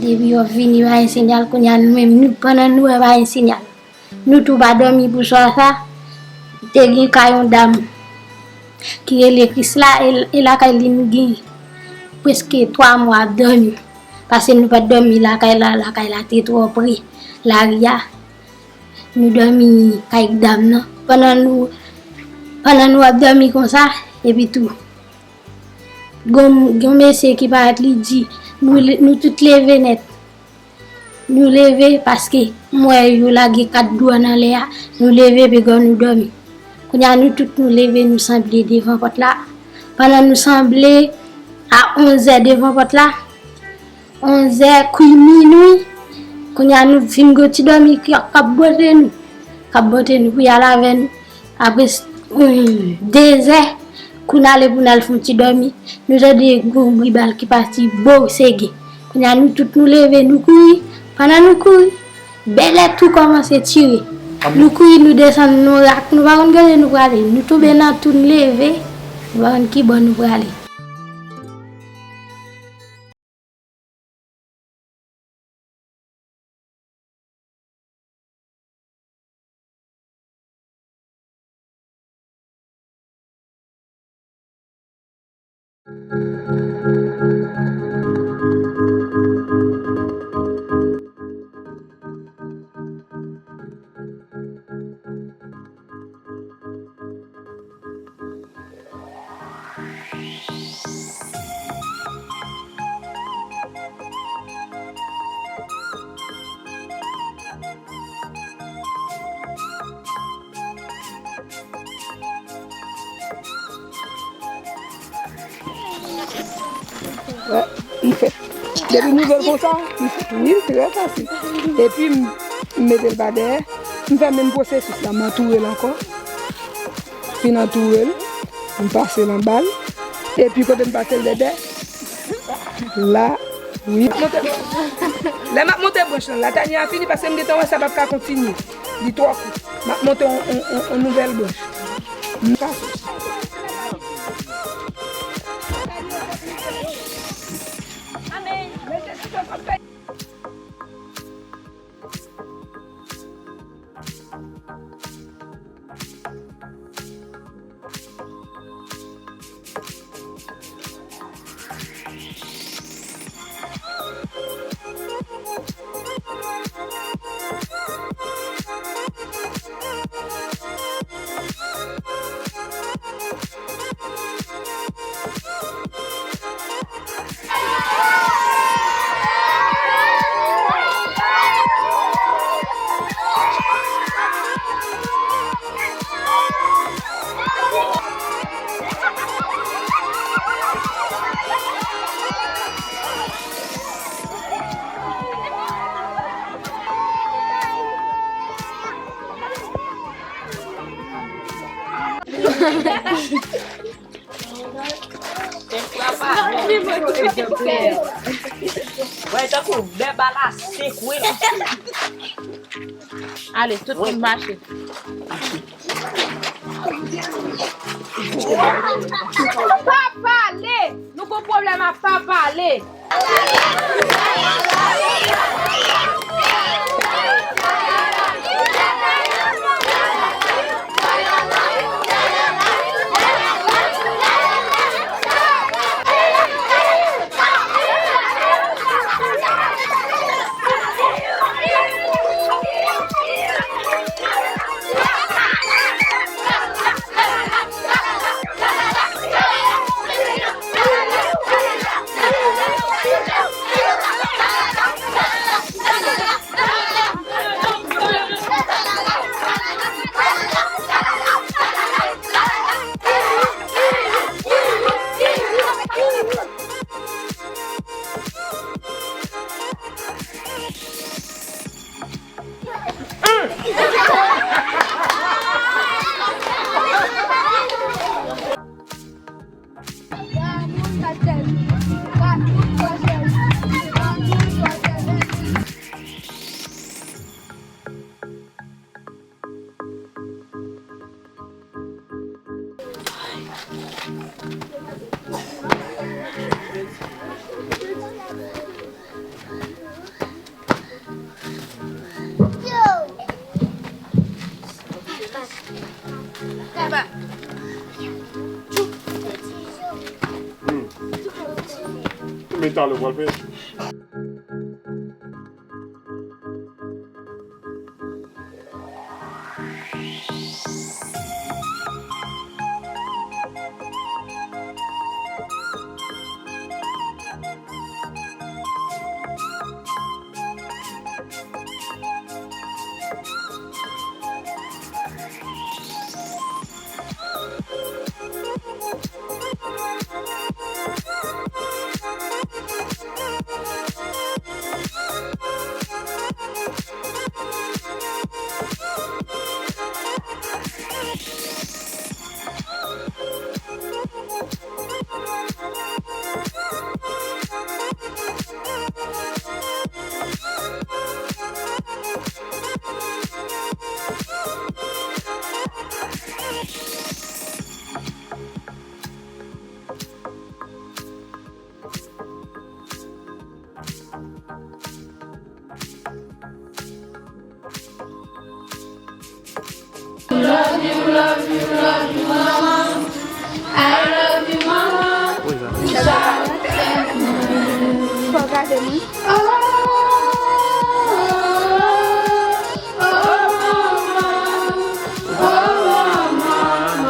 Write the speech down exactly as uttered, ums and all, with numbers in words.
Epi yo vini pa gen sinyal, kounye a nou menm, nou, pandan nou wè pa gen sinyal, nou tou pa dòmi pou swa sa. Te gen ka yon dam ki rele Krisla, e, e lakay li nou gen prèske twa mwa ap dòmi. Paske nou pa t dòmi lakay la, lakay la te twò pre lari a. Nou dòmi kay dam nan. Pandan nou, pandan nou ap dòmi konsa, epi tou, gon, gon mesye ki parèt, li di, nou, nou tout leve nèt. Nou leve paske m wè yo lage kat dlo a nan lè a. Nou leve, piga nou dòmi. Kounye a, nou tout nou leve, nou sanble devan pòt la. Pandan nou sanble a onzè devan pòt la, onzè, kwi minwi, kounye a nou fin gen ti dòmi k ap bote nou, k ap bote nou pou y al avè nou. Apre s-, hmm, dezè, kou n ale pou n al fè yon ti dòmi, nou tande yon bri bal ki pati, bow, sege. Kounye a nou tout nou leve, nou kouri. Pandan nou kouri, bèlè tou kòmanse tire. Nou kouri, nou desann, nou rak, nou pa konn kote nou prale. Nou tonbe nan tou, nou leve, nou pa konn ki bò nou prale. Wè, m fè. Depi nouvèl konsa, m fè. Wi, trè fasil. Epi m, m mete l pa dèyè. M fè menm pwosesis la, m antoure l ankò. Fin antoure l, m pase l anba l. Epi kote m pase l dèdè, la, wi. Monte, lè m ap monte branch lan, latanya a fini paske m gentan wè sa p ap ka kontinye. Li twò kout. M ap monte on, on, on, on nouvèl branch. M pase. Wè, tankou bèba la sekwe la. Ale, tout moun mache. Pa pale! Nou gon pwoblèm a pa pale. Hmm. Men talè w pral peye. Love you, love you, love you, mama. I love you, mama. Fò gade mwen. Oh, oh, oh, mama. Oh, mama.